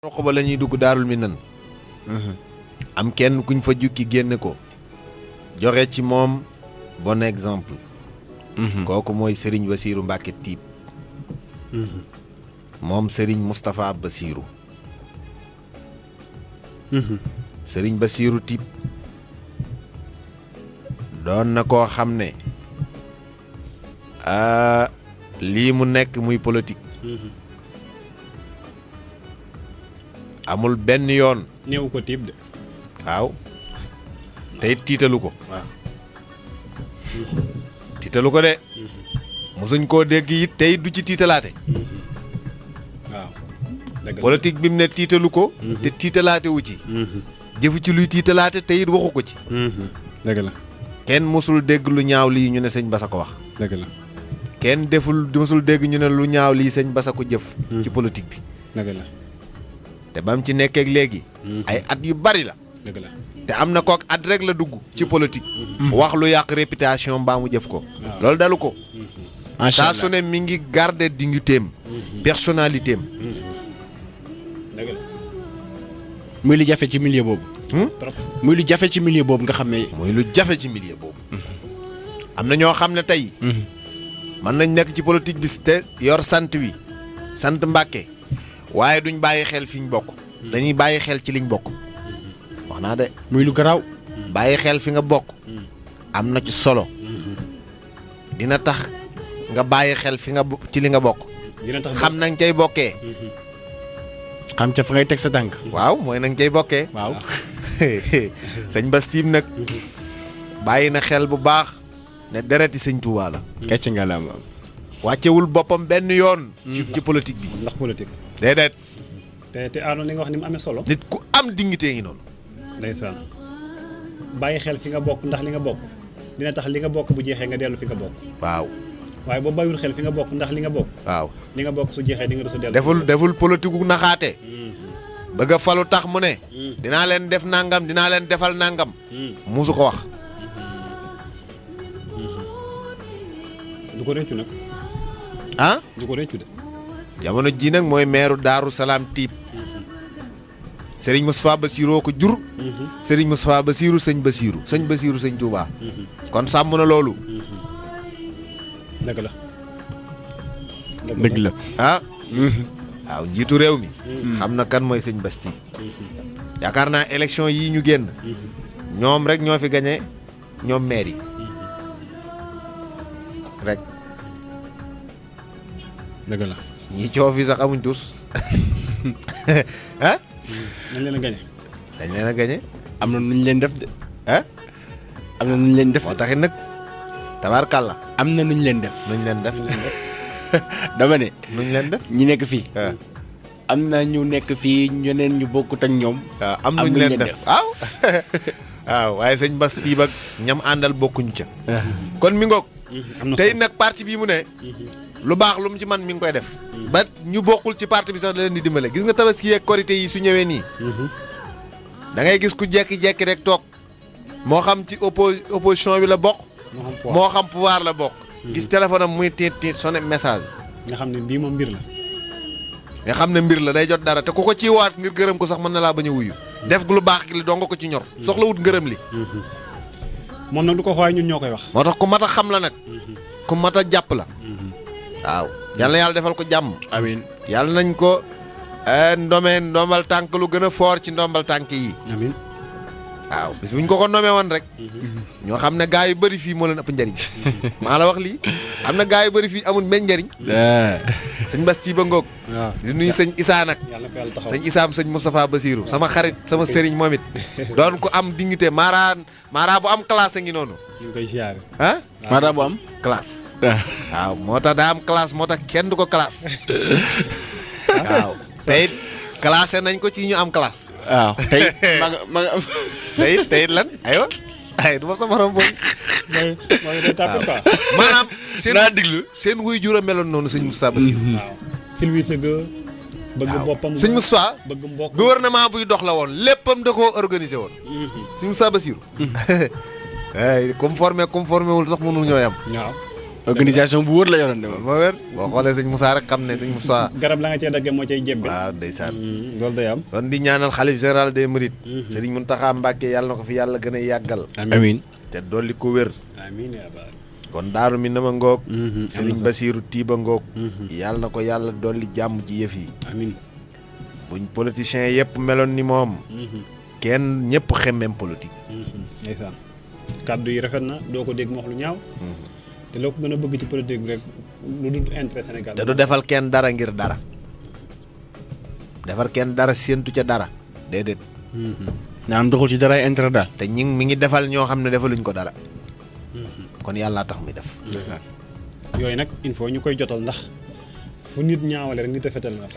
roq ba la ñuy dugg Daarul Minan am kenn kuñ fa jukki génne ko joxe ci moom bon exemple kooku mooy Serigne Bassirou Mbacké Typ moom Serigne Moustapha Bassirou Serigne Bassirou Typ doon na koo xam ne lii mu nekk muy politique amul benn yoon néew ko Typ de waaw tey tiitalu ko waaw tiitalu ko de mosuñ koo dégg it tey du ci tiitalaate waaw politique bi mu ne tiitalu ko te tiitalaate wu ci jëfu ci luy tiitalaate te it waxu ko ci dëgg la kenn mosul dégg lu ñaaw lii ñu ne sëñ Basa ko wax dëgg la kenn mosul dégg ñu ne lu ñaaw lii sëñ Basa ko jëf ci politique bi dëgg la te bam ci nekkeek léegi ay at yu bari la dëgg la te am na kook at rek la dugg ci politique wax lu yàq réputation mbaa mu jëf ko loolu dalu ko saa su ne mi ngi garder dignitéem personnalité am dëgg la muy lu jafe ci milieu boobu muy lu jafe ci milieu boobu nga xam ne muy lu jafe ci milieu boobu am na ñoo xam ne tey mën nañ nekk ci politique bi te yor sant wi sant Mbàkke waaye duñ bàyyi xel fi ñu bokk dañuy bàyyi xel ci liñ bokk wax naa de muy lu garaaw bàyyi xel fi nga bokk am na ci solo dina tax nga bàyyi xel fi nga ci li nga bokk dina tax xam nañ cay bokkee xam ca fa ngay teg sa tànk waaw mooy nañ cay bokkee waaw sëñ Bass Typ nag bàyyi na xel bu baax ne dereti sëñ Touba la kecc nga la wàccewul boppam benn yoon ci politique bi ndax politique déedéet te Arona li nga wax ni mu amee solo nit ku am dignité ngi noonu ndeysaan bàyyi xel fi nga bokk ndax li nga bokk dina tax li nga bokk bu jeexee nga dellu fi nga bokk waaw waaye boo bàyyiwul xel fi nga bokk ndax li nga bokk waaw li nga bokk su jeexee di nga rus a dellu deful politique gu naxaate bëgg a falu tax mu ne dinaa leen def nangam dinaa leen defal nangam musu ko wax du ko réccu nag ah du ko réccu de jamono ji nag mooy meeru Daaru Salaam Typ Serigne Moustapha Bassirou ko jur Serigne Moustapha Bassirou sëñ Bassirou sëñ Touba kon sàmm na loolu dëgg la dëgg la ah waaw njiitu réew mi xam na kan mooy sëñ Bass Typ yaakaar naa élection yii ñu génn ñoom rek ñoo fi gañe ñoom maire yi rek dëgg la ñii coow fi sax amuñ tus ah dañ leen a gañe dañ leen a gañe am na nuñ leen def de ah am na nuñ leen def moo taxit nag tabaarkàlla am na nuñ leen def nuñ leen def dama ne nuñ leen def ñi nekk fii am na ñu nekk fii ñeneen ñu bokkut ak ñoom waaw am nuñ leen def waaw waaw waaye sëñ Bass Typ ak ñam àndal bokkuñ ca kon mi ngoog tey nag parti bii mu ne lu baax lu mu ci man mi ngi koy def ba ñu bokkul ci parti bi sax da leen di dimbale gis nga tabaski yeeg korité yi su ñëwee nii da ngay gis ku jekki-jekki rek toog moo xam ci opposition bi la bokk moo xam pouvoir la bokk gis téléphone am muy tiit sonné message nga xam ne bii moom mbir la nga xam ne mbir la day jot dara te ku ko ciy waat ngir gërëm ko sax mën na laa bañ a wuyu def lu baax li dong ko ci ñor soxla wut ngërëm li moom nag du ko xooy ñun ñoo koy wax moo tax ku mat a xam la nag ku mat a jàpp la waaw yàlla yàlla defal ko jàmm amiin yàlla nañ ko ndombal tànk lu gën a foor ci ndombal tànk yi amiin waaw bis bu ñu ko nomee woon rek ñoo xam ne gaa yu bëri fii moo leen ëpp njariñ maa la wax lii am na gaa yu bëri fii amul benn njariñ sëñ Bass Typ ba ngoog waaw di nuyu sëñ Issa nag yàlla ko yàlla taxaw sëñ Issa sëñ Moustapha Bassirou sama xarit sama sëriñ moom it doon ko am dignité mara bu am classe a ngi noonu ñu ngi koy ziare ah mara bu am classe waaw moo tax daa am classe moo tax kenn du ko classe waaw tey classé nañ ko ci ñu am classe waaw tey ma nga tey lan aywa ay du ma sa morom boobu mooy day tàppe quoi maanaam naa diglu seen wuy jur a meloon noonu sëñ Moustapha Bassirou waaw silvise ga bëgg boppam sëñ Moustapha bëgg mbokk gouvernement buy dox la woon léppam da koo organisé woon sëñ Moustapha Bassirou ay conformé wul sax mënu ñooy am waaw organisation bu wóor la yoroon de moom. moo wér boo xoolee sëñ Moussa rek xam ne sëñ Moussa. garab la nga cee daggee moo cay jebbe. waaw ndeysaan. loolu day am. kon di ñaanal xalif général des mourides. Sëriñ Mountakha Mbacké yàlla na ko fi yàlla gën a yàggal. amiin te dolli ko wér. amiin yaa baal. kon daaru mi nama ngoog. Sëriñ Basiiru Tiiba ngoog. yàlla na ko yàlla dolli jàmm ci yëf yi. amiin. buñ politiciens yëpp meloon ni moom. kenn ñëpp xemmem politique. ndeysaan kàddu yi rafet na doo ko dégg mu wax lu ñaaw. te loo ko gën a bëgg ci politique bi rek lu dul intérêt Sénégal. te du defal kenn dara ngir dara. defal kenn dara séentu ca dara déedéet. naan doxul ci dara intérêt daal. te mi ngi defal ñoo xam ne defaluñ ko dara. kon yàlla tax muy def. yooyu nag il faut ñu koy jotal ndax fu nit ñaawale rek nit a fetal na.